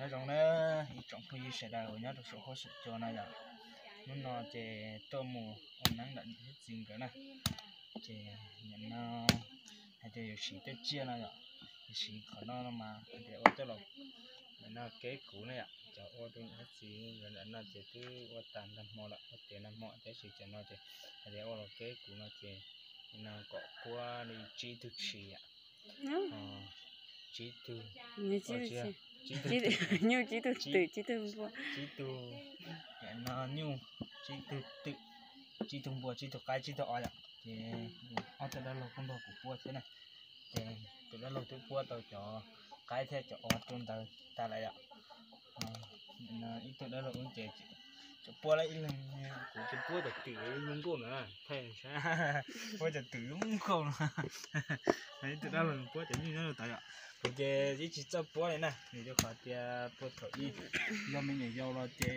Nyob zoo na ib tsoom phooj ywg sawv daws uas nyob rau saum huab saum cua no yom. Hnub no ces tuaj mus ua neeb ntawm niam thiab txiv nkawd na. Ces nim no hais tias yuav siv tej tsiaj no yom, yuav siv qhov no no mas hais tias ua coj los nim no keb kuv na yom, cov ua rau niam thiab txiv nkawd ntawm no ces twb ua tas nag hmo lawm, ua tiav nag hmo tab sis cov no ces hais tias ua los keb kuv no ces nim no kom puab li tsib tug tshis yom, tsib tug, nyuj tsib tug twm, tsib tug, tsib tug, nim no nyuj tsib tug twm, tsib tug npua, tsib tug qaib, tsib tug os yom. Ces ob tug dab laug kuj nrog kuv puab thiab na. Ces tus dab laug twb puab tau cov qaib thiab cov os rau ntawd tas lawm yom. Ib tug dab laug ub ces tseem puab lawm ib leeg, kuv ces puab cov twm zoo nkauj na, thaij saib, puab cov twm zoo nkauj no. Ib tug dab laug puab cov nyuj nyob rau tod yom. Kuv ces yeej tsis txawj puab li na, vim rau qhov tias puag thaum ub yog me nyuam yaus los ces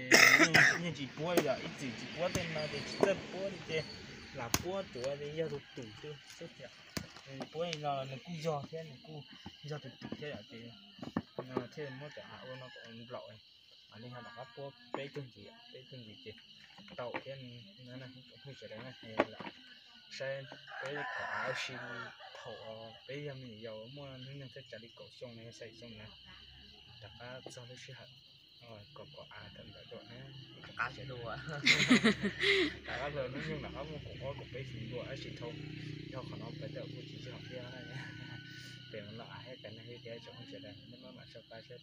yeej tsis puab li yom, ib txwm tsis puab tej no ces tsis txawj puab li ces lam puab tuav ces yog tus twm xwb thiab. Puab li no nws kuj yog thiab, nws kuj yog tus twm thiab yom, ces no thiaj muab cov av ua no kom nplaum, mam li ho rov qab puab peb tug ntxiv, peb tug ntxiv ces tau thiab. Tsoom phooj ywg sawv daws na, saib peb kom av ua si li thaum peb yog me nyuam yaus muaj hnub nyoog thaj tsam li kaum xyoo no, xya xyoo na, rov qab txog lub sij hawm kom kom av tawm ntawd dua na, rov qab hluas hnub nyoog rov qab muaj kaum ob kaum peb xyoo dua tab sis thaum yog qhov no peb tawm kuj tsis tsis hom thiab na. Ces los av thiab tas neeg li thiab tsoom phooj ywg sawv daws nej maj mam soj qab saib,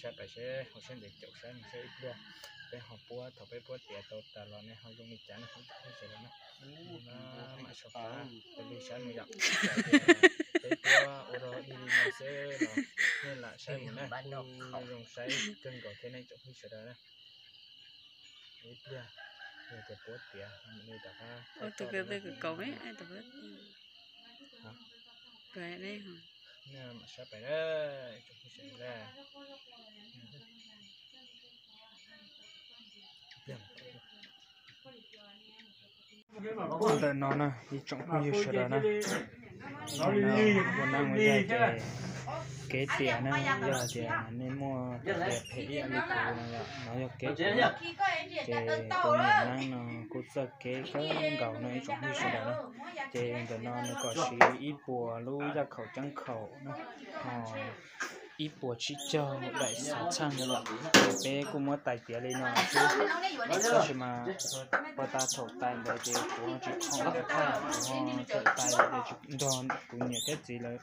saib pais seb hauv siab ntev caum saib mus saib ib pliag peb ho puab, thaum peb puab tiav tau tas los nej ho zoo li cas na tsoom phooj ywg sawv daws na. Maj mam soj qab peb li saib mus yom. Peb puab ua rau dig li no xwb los nej lam saib mus na, kuj zoo saib kawg nkaus thiab nej tsoom phooj ywg sawv daws na. Ib pliag yog tias puab tiav li rov qab, nej mam saib pais na tsoom phooj ywg sawv daws. Ntawm no na ib tsoom phooj ywg sawv daws na, ua neeb ua yaig ces kev tiav na, yog tias nej muaj tias phem ib yam li kuv no yom, no yog kev kuv na. Ces tus niam neeb no kuj txawj kev kawg nkaus no ib tsoom phooj ywg sawv daws na. Ces ntawm no nws kom siv ib puas lub yaj khaum ceeb khaum na, ho ib puas tsib caug daim xav txheej no yom. Ces peb kuj muab tais tiav li no xwb, tab sis mas puag ta thaum tais ntawd ces kuv ho tsis khoom thaij, kuv ho thaum tais ces tsis nrog kuv niam thiab txiv lawv,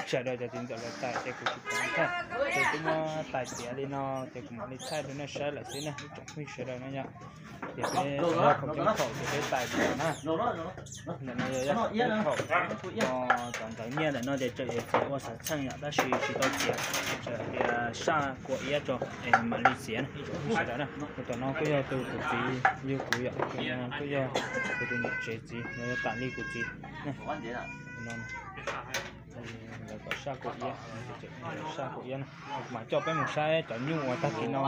sawv daws cov txiv ntxawm lawv tais ces kuv tsis khoom thaij. Ces kuj muab tais tiav li no ces kuv mam li thaij rau nej saib lawm xwb na ib tsoom phooj ywg sawv daws na yom. Ces peb yog khoom ceeb khaum ces peb tais li no na. Ntawm no yog yaj khaum ceeb khaum, cov ntawv nyiaj ntawm no ces tseem yuav txiav ua xav txheej yom, tab sis tsis tau txiav, tseem tias saj kua iab tso es mam li txiav na ib tsoom phooj ywg sawv daws na. Tus tom no kuj yog tus txiv yug kuv yom, tus no kuj yog kuv tus niam tsev txiv, no yog tam li kuv txiv na. Lawv kom saj kua iab, saj kua iab na. Kuv mam coj peb mus saib cov nyuj uas tag kis no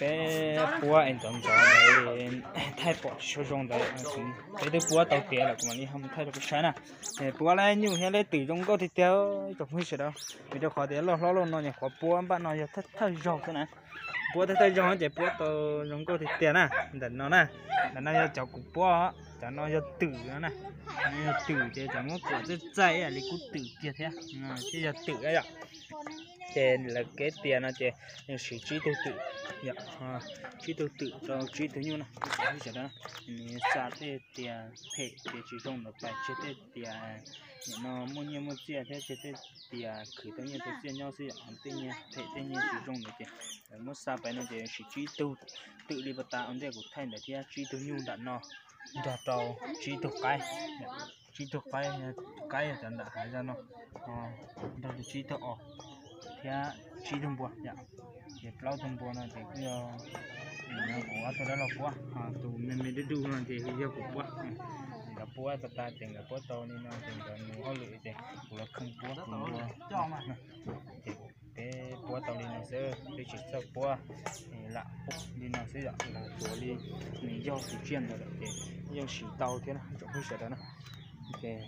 peb puab es ntxov ntxov ntawd thaij pom tsis tshua zoo ntawd, peb twb puab tau tiav lawm kuv mam li ho mus thaij rau peb saib na. Puab leb nyuj thiab leb twm zoo nkauj tiag tiag ib tsoom phooj ywg sawv daws. Vim rau qhov tias loj hlob loj no nyuam qhuav puab npaj no yog thawj thawj zaug xwb na. Puab thawj thawj zaug ces puab tau zoo nkauj tiag tiag na. Ntawm no na, ntawm no yog cov kuv puab, cov no yog twm no na. Yog twm ces cov muab kuam txaij txaij ib yam li kub twm kiag thiab, thiaj yog twm yom. Ces lawv kev tiav no ces siv tsib tug twm, tsib tug twm rau tsib tug nyuj na. Nws xa tej tias phem ces tsis zoo ntawd pais tseg, tej tias nim no muaj nyiaj muaj txiaj thiab tseg tej tias khwv tau nyiaj tau txiaj nyob xwb yom. Tej nyiaj phem tej nyiaj tsis zoo ntawd ces lawv muab xa pais no ces siv tsib tug twm li pas tas ua ntej kuv thaij ntawd thiab tsib tug nyuj nram no nrog rau tsib tug qaib, tsib tug qaib, qaib yog cov nram hav zoov no, nrog rau tsib tug os thiab tsib tug npua yom. Ces plaub tug npua no ces kuj yog kuv ob tug dab laug puab, tus me me dub dub no ces yog kuv puab. Nkawd puab tas tas ces nkawd puab tau li no ces nkawd mus hauj lwm ces kuv los kheej puab tus npua. Ces peb puab tau li no xwb, peb tsis txawj puab, lam puab li no xwb yom, lam tuav li nws yog tus tsiaj ntawd lawm ces yeej siv tau thiab na tsoom phooj ywg sawv daws na. Ces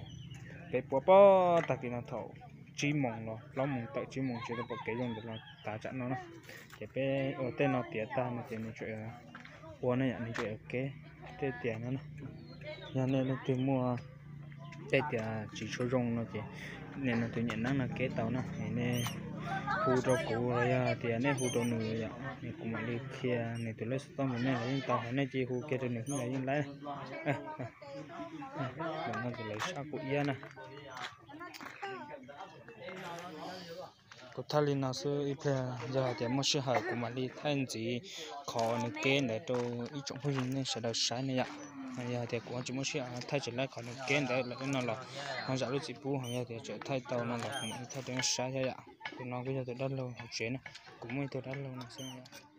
peb puab puag tag kis no thaum tsib moos los plaub moos tawm tsib moos tsis tau pom kev zoo ntawd los tav tsam no na. Ces peb ua tej no tiav tag no ces nws tseem ua no yom, nws tseem ua kev tej tias no na. Yog nej leej twg muaj tej tias tsis tshua zoo no ces nej leej twg nyiam neeb no kev tau na, nej hu rau kuv los yog tias nej hu rau nws yom, kuv mam li qhia nws tus lej xov tooj rau nej los yeej tau, hos nej cia hu kiag rau nws los yeej laib. Lawv sab kuv iab na. Kuv thaij li no xwb, ib pliag yog hais tias muaj sij hawm kuv mam li thaij ntxiv qhov nws kev ntawd rau ib tsoom phooj ywg nej sawv daws saib ne yom. Yog hais tias kuv tsis muaj sij hawm thaij tsis laib qhov nws kev ntawd lawm no los ho zam lub txim pub, ho yog tias tseem thaij tau no los kuv mam li thaij rau nej saib thiab yom. Tus no kuj yog tus dab laug hauv tsev na, kuv muaj ib tug dab laug no xwb.